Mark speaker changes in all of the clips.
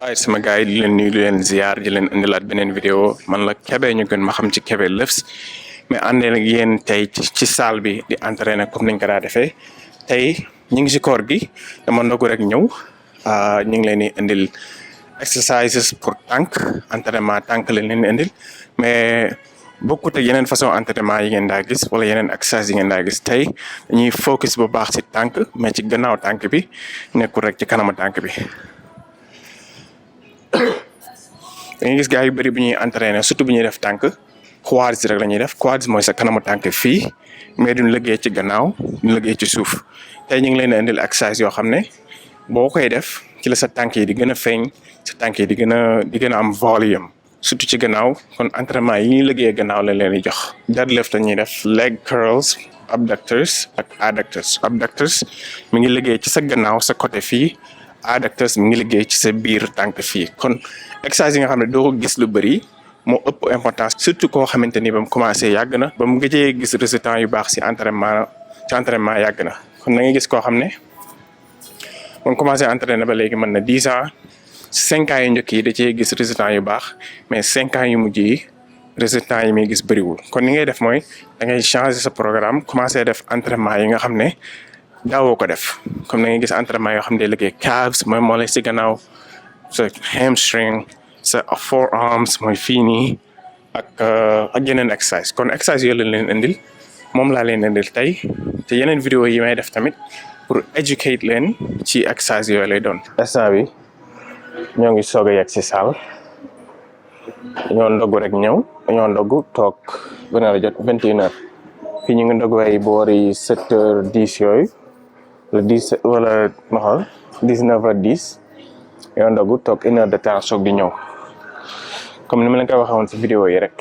Speaker 1: waaye sama gars yi di leen nuyu di leen ziar di leen indilaat beneen vidéo man la Kébé ñu gën ma xam ci Kébé Lifts mais àndee ak yéen tey ci salle bi di entraîner comme niñ ko daa defee tey ñu ngi ci koor gi dama ndogu rek ñëw ñu ngi leen di indil exercises pour tànk entraînement tànk leen leen indil mais bokkut ak yeneen façon entraînement yi ngeen daa gis wala yeneen exercice yi ngeen daa gis tey dañuy focus bu baax ci tànk mais ci gannaaw tànk bi nekkul rek ci kanamu tànk bi. da ngay gis gars yu bëri bu ñuy entraîner surtout bu ñuy def tànk quads rek la ñuy def quads mooy sa kanamu tànk fii mais duñ liggéey ci gannaaw duñ liggéey ci suuf tey ñu ngi leen a indil exercice yoo xam ne boo koy def ci la sa tànk yi di gën a feeñ sa tànk yi di gën a am volume surtout ci gannaaw kon entraînement yi ñuy liggéeyee gannaaw la leen di jox. deadlift la ñuy def leg curls abductors ak adductors abductors mi ngi liggéey ci sa gannaaw sa côté fii. adductors mi ngi liggéey ci sa biir tànk fii kon exercice yi nga xam ne doo ko gis lu bëri moo ëpp importance surtout koo xamante ni ba mu commencé yàgg na ba mu gëjee gis résultat yu baax si entraînement yàgg na kon da ngay gis koo xam ne moom commencé entraîner ba léegi mën na 10 ans 5 ans yu njëkk yi da cee gis résultat yu baax mais 5 ans yu mujj yi résultat yi muy gis bëriwul kon ni ngay def mooy da ngay changer sa programme commencé def entraînement yi nga xam ne daawoo ko def comme da ngay gis entraînement yoo xam ne day liggéey calves mooy moo lay si gannaaw sa hamstring sa forearms mooy fii nii ak yeneen exercice kon exercice yooyu lañ leen indil moom laa leen indil tey te yeneen vidéo yi may def tamit pour educate leen ci exercice yooyu lay doon. instant bi ñoo ngi soog a yegg si salle dañoo ndogu rek ñëw dañoo ndogu toog ba nar a jot 21h fii ñu ngi ndogu ay boori 7h10 yooyu. le 10 wala ma xool 19h10 yow ndogu toog 1 heure de temps soog di ñëw comme ni ma leen koy waxee woon si vidéo yi rek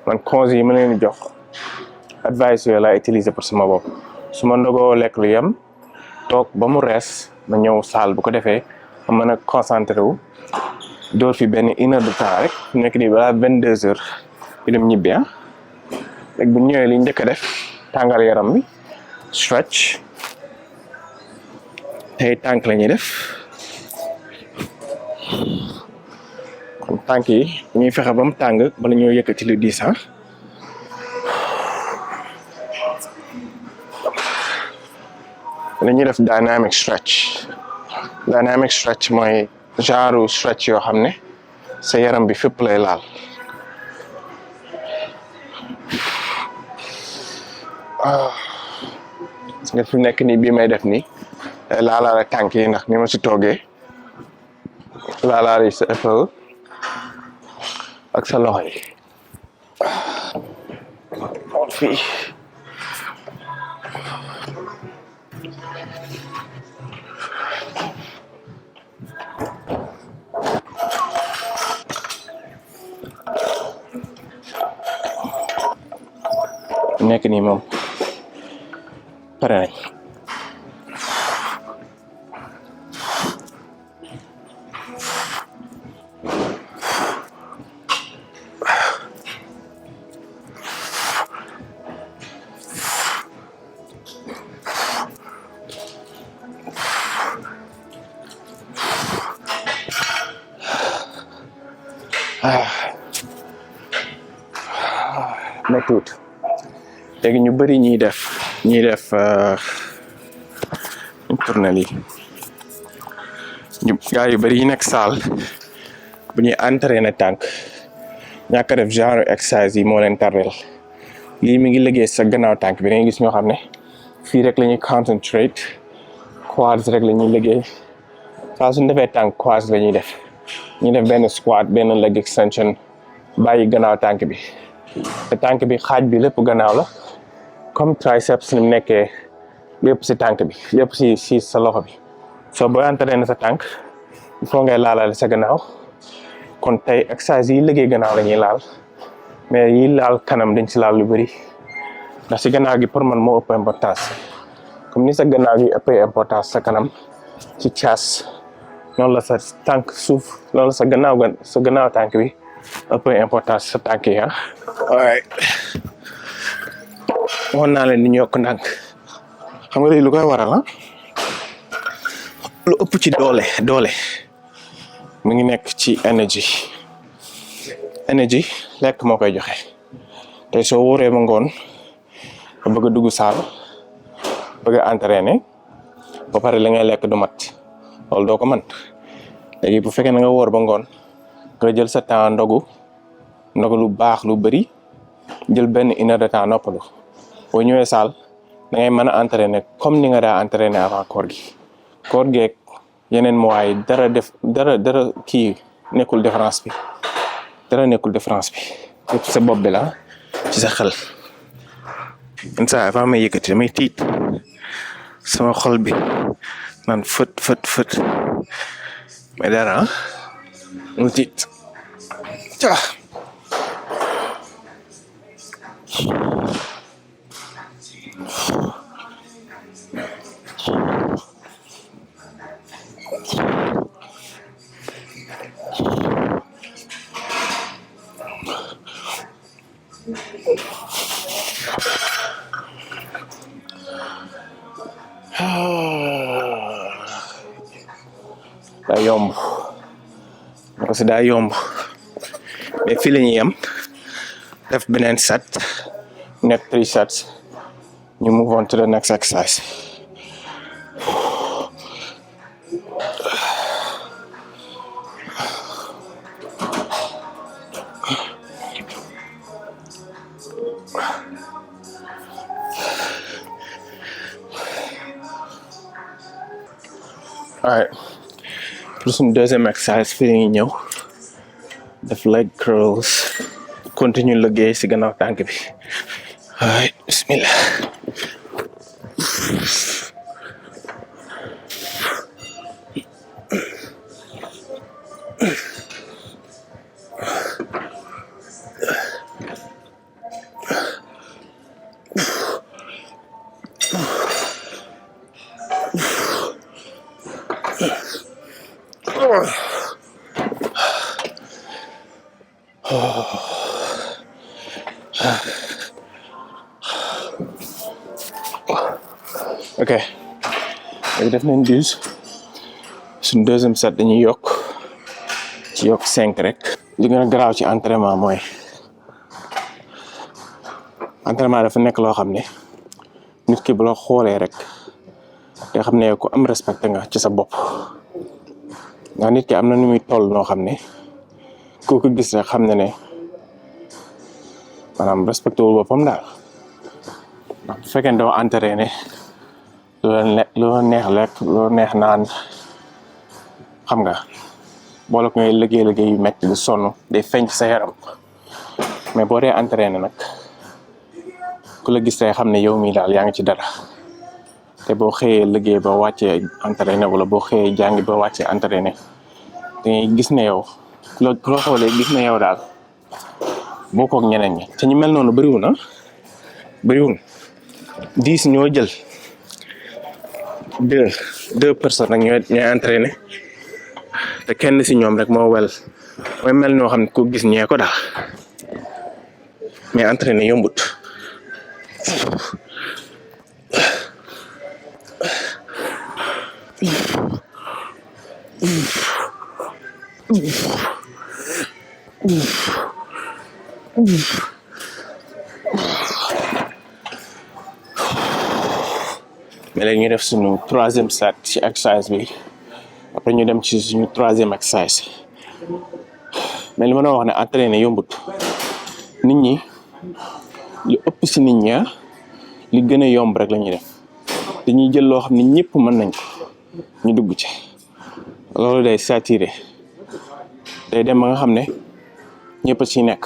Speaker 1: man conseils yi ma leen di jox advice yooyu laa utiliser pour sama bopp su ma ndogoo lekk lu yem toog ba mu rees ma ñëw salle bu ko defee ma mën a concentré wu door fi benn 1 heure de temps rek nekk di balaa 22h bi dem ñibbi rek bu ñëwee li njëkk a def tàngal yaram bi stretch. tey tànk la ñuy def kon tànk yi ñuy fexe ba mu tàng bala ñoo yëkkati lu diis la ñuy def dynamic stretch mooy genre stretch yoo xam ne sa yaram bi fépp lay laal nga fi nekk nii bii may def nii laalaale tànk yi ndax ni ma si toogee laalaale sa épaule ak sa loxo yi fii nekk nii moom pare nañ méttuut léegi ñu bëri ñuy def tournel yi gars yu bëri yi nekk salle bu ñuy entraîner tànk ñàkk a def genre exercice yi moo leen tardel lii mi ngi liggéey sa gannaaw tànk bi da ngay gis ñoo xam ne fii rek la ñuy concentrate quads rek la ñuy liggéey saa suñu defee tànk quads la ñuy def ñu def benn squat benn leg extension bàyyi gannaaw tànk bi te tànk bi xaaj bi lépp gannaaw la comme triceps ni mu nekkee lépp si tànk bi lépp si sa loxo bi soo booy entraîner sa tànk il faut ngay laalaale sa gannaaw kon tey exercice yi liggéey gannaaw la ñuy laal mais yi laal kanam dañ si laal lu bëri ndax si gannaaw gi pour man moo ëpp importance comme ni sa gannaaw gi ëpp importance sa kanam ci caas noonu la sa tànk suuf noonu la sa gannaaw tànk bi ëpp importance sa tànk yi waaye waxoon naa leen ni ñu yokk ndànk xam nga léegi lu koy waral lu ëpp ci doole mu ngi nekk ci énergie lekk moo koy joxe tey soo wóoree ba ngoon nga bëgg a dugg saal bëgg a entraîner ba pare li ngay lekk du mat loolu doo ko mën léegi bu fekkee na nga wóor ba ngoon nga jël sa temps ndogu lu baax lu bëri jël benn 1 heure de temps noppalu boo ñëwee saal da ngay mën a entraîner comme ni nga daa entraîner avant koor geeg yeneen mois yi dara kii nekkul différence bi yëpp sa bopp bi la ci sa xel yenn saa avant may yëkkati damay tiit sama xol bi naan fët mais dara mu tiit daa yomb parce que daa yomb mais fii la ñuy yem def beneen set nekk 3 sets ñu move on to the next exercise. Alright, pour suñu deuxième exercice fii la ñuy ñëw def leg curls continue liggéey si gannaaw tànk bi. Alright, bismillah. Ok léegi def nañ 12 suñ deuxième set dañuy yokk 5 rek. li gën a garaaw ci entraînement mooy entraînement dafa nekk loo xam ne nit ki bu la xoolee rek nga xam ne ku am respecté nga ci sa bopp ndax nit ki am na nu muy toll noo xam ne koo ko gis rek xam ne maanaam respecté wul boppam daal ndax bu fekkee doo entraîné loo neex lekk loo neex naan xam nga boole ko ngay liggéey yu metti di sonn day feeñ ci sa yaram mais boo dee entraîné nag ku la gis rek xam ne yow mii daal yaa ngi ci dara te boo xëyee liggéey ba wàccee entraîné wala boo xëyee jàngi ba wàccee entraîné dangay gis ne yow ku la xoolee gis ne yow daal boo koog ñeneen ñi te ñu mel noonu bëriwul 10 ñoo jël 2 personnes nag ñooy entraîné te kenn si ñoom rek mooy mel noo xam ne ku gis ñee ko daal mais entraîné yombut. mais léegi ñu def suñu 3e set ci exercice bi après ñu dem ci suñu 3e exercice mais li ma doon wax ne entraîner yombut nit ñi li ëpp si nit ñi li gën a yomb rek la ñuy def dañuy jël loo xam ne ñëpp mën nañ ko ñu dugg ci loolu day saturé day dem ba nga xam ne ñëpp a ciy nekk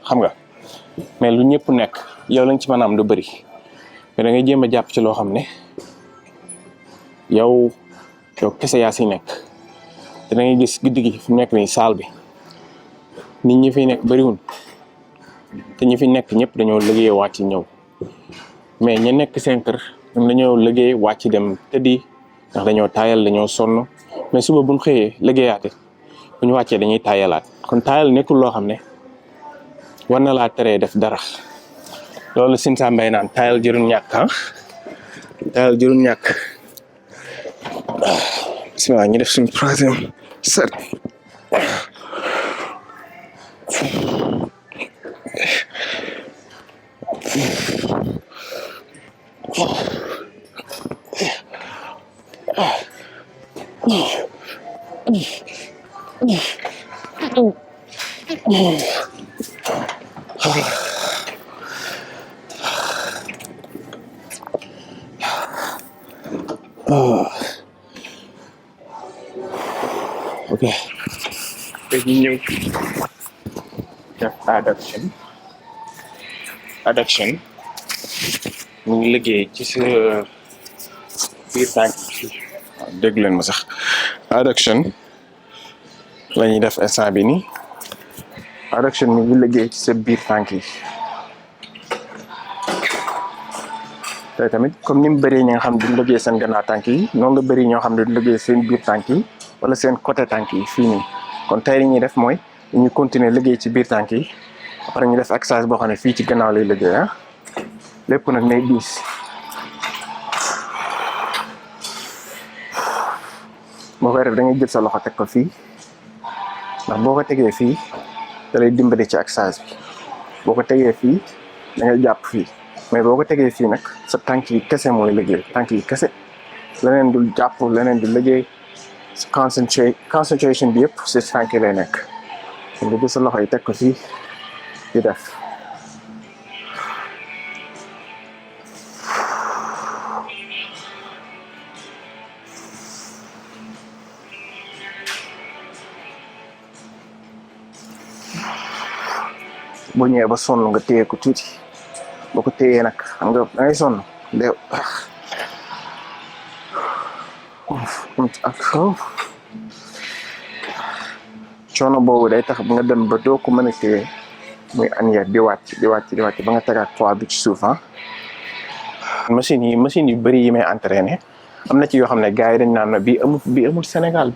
Speaker 1: xam nga mais lu ñëpp nekk yow lañ ci mën a am du bëri. mais da ngay jéem a jàpp ci loo xam ne yow kese yaa si nekk te da ngay gis guddi gi fu nekk nii saal bi nit ñi fi nekk bëriwul te ñi fi nekk ñëpp dañoo liggéey wàcc ñëw mais ñi nekk seen kër ñoom dañoo liggéey wàcc dem tëddi ndax dañoo taayal dañoo sonn mais suba buñ xëyee liggéeyaate bu ñu wàccee dañuy taayalaat kon taayal nekkul loo xam ne war na laa teree def dara. loolu sin sa mbay naan taayal jërul ñàkk taayal jërul ñàkk bismillah ñu def suñu 3e Sir. Okay. Dañuy ñëw def adduction mu ngi liggéey ci sa biir tànk yi. Dégg leen ma sax adduction la ñuy def instant bi nii. Adduction mu ngi liggéey ci sa biir tànk yi. te tamit comme ni mu bëree ñi nga xam duñ liggéey seen gannaaw tànk yi noonu la bëri ñoo xam ne duñ liggéey seen biir tànk yi wala seen côté tànk yi fii nii. kon tey li ñuy def mooy ñu continuer liggéey ci biir tànk yi après ñu def exercice boo xam ne fii ci gannaaw lay liggéey lépp nag nay diis. boo koy def da ngay jël sa loxo teg ko fii ndax boo ko tegee fii da lay dimbali ci exercice bi boo ko tegee fii da ngay jàpp fii mais boo ko tegee fii nag sa tànk yi kese mooy liggéey tànk yi kese leneen dul jàpp leneen du liggéey. concentration bi yëpp si tànk yi lay nekk nga jël sa loxo yi teg ko fii di def boo ñëwee ba sonn nga téye ko tuuti boo ko téyee nag xam nga da ngay sonn de ak coono boobu day tax nga dem ba doo ko mën a téye muy anière di wàcc ba nga tegaat poids bi ci suuf machine yu bëri yi may entraîné am na ci yoo xam ne gars yi dañ naan bii amul Sénégal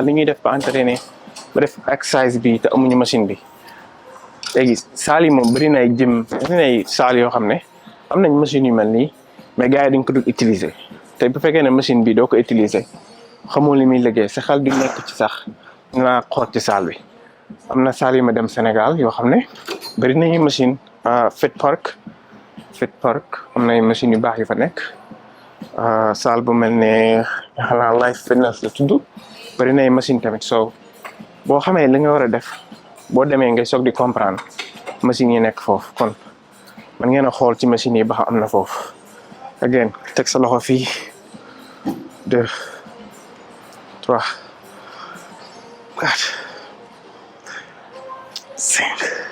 Speaker 1: li ñuy def ba entraîné ba def exercice bi te amuñu machine bi. léegi saal yi moom bëri na ay saal yoo xam ne am nañ machine yu mel nii mais gars yi dañ ko dul utiliser te bu fekkee ne machine bi doo ko utiliser xamoo li muy liggéey sa xel du nekk ci sax nga xool ci saal bi. am na saal yi ma dem Sénégal yoo xam ne bëri nañu machine Fit Park am na ay machines yu baax yu fa nekk saal bu mel ne xanaa Life Fitness la tudd bëri na ay machine tamit soo boo xamee li nga war a def boo demee ngay soog di comprendre machines yi nekk foofu kon man ngeen a xool ci machines yi ba am na foofu. again teg sa loxo fii 2 3 4 5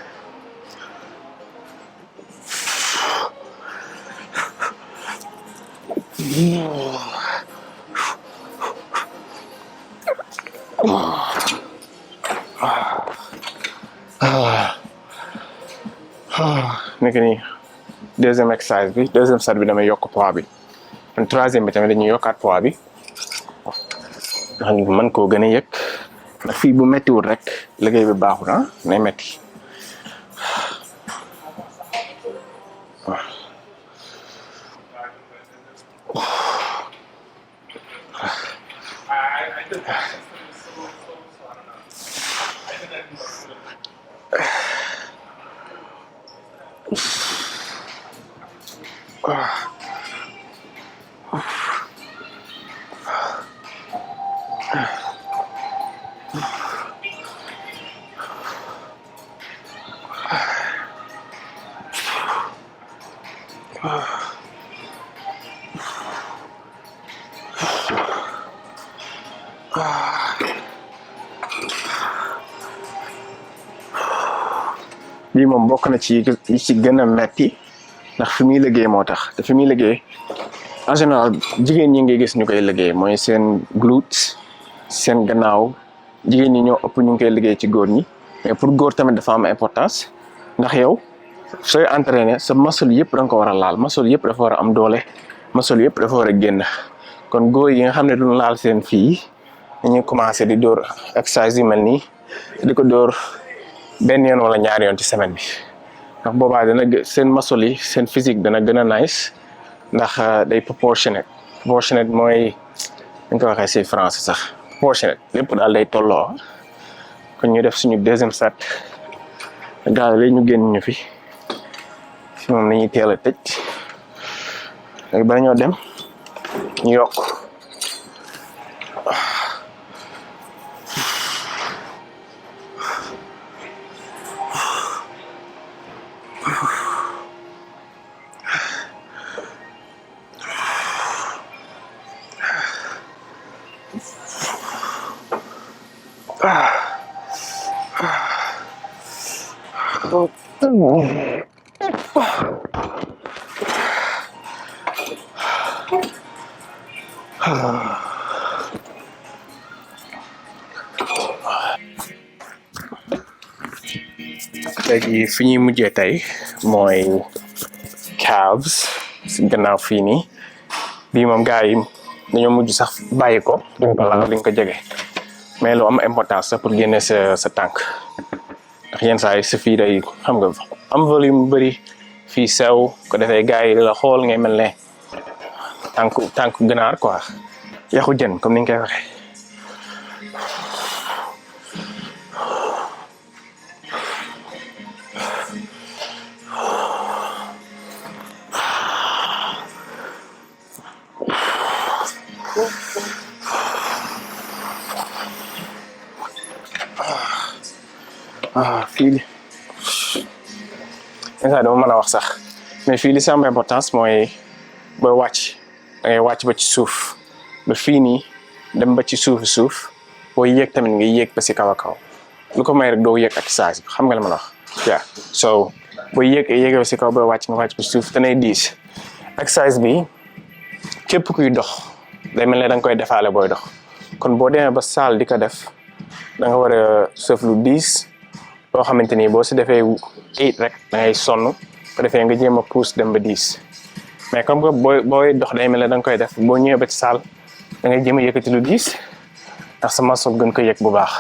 Speaker 1: nekk nii deuxième exercice bi deuxième set bi damay yokk poids bi kon troisième bi tamit dañuy yokkaat poids bi nga xam ne mën koo gën a yëg ndax fii bu méttiwul rek liggéey bi baaxul nay métti lii moom bokk na ci yi ci gën a metti ndax fi muy liggéey moo tax te fi muy liggéey en général jigéen ñi ngay gis ñu koy liggéey mooy seen glutes seen gannaaw jigéen ñi ñoo ëpp ñu ngi koy liggéey ci góor ñi mais pour góor tamit dafa am importance ndax yow sooy entraîner sa muscle yëpp da nga ko war a laal muscle yëpp dafa war a am doole muscle yëpp dafa war a génn kon góor yi nga xam ne duñ laal seen fii dañuy commencé di dóor exercice yu mel nii di ko dóor benn yoon wala ñaari yoon ci semaine bi ndax boobaa dana seen muscle yi seen physique dana gën a nice ndax day proportionate mooy dañ ko waxee ci français sax proportionate lépp daal day tolloo kon ñu def suñu deuxième set daal léegi ñu génn ñu fi moom lañuy teel a tëj léegi bala ñoo dem ñu yokk léegi fi ñuy mujjee tey mooy calves si gannaaw fii nii bii moom gars yi dañoo mujj sax bàyyi ko duñ ko laal duñ ko jege mais lu am importance sax pour génne sa tànk ndax yenn saa yi sa fii day xam nga am volume bu bëri fii sew ko defee gars yi la xool ngay mel ne tànk ganaar quoi yaxu jën comme niñ koy waxee fii li dama mën a wax sax mais fii li si am importance mooy booy wàcc da ngay wàcc ba ci suuf ba fii nii dem ba ci suuf booy yéeg tamit nga yéeg ba si kaw a kaw lu ko may rek doo yéeg exercice bi xam nga la ma la wax yeah so booy yéeg ba si kaw booy wàcc nga wàcc ba ci suuf te nay diis exercice bi képp kuy dox day mel ne da nga koy defaale booy dox kon boo demee ba saal di ko def da nga war a sëf lu diis loo xamante ni boo si defee 8 rek da ngay sonn ko defee nga jéem a pousse dem ba 10 mais comme que booy dox day mel ne da nga koy def boo ñëwee ba ci saal da ngay jéem a yëkkati lu diis ndax sa muscle gën ko yëg bu baax.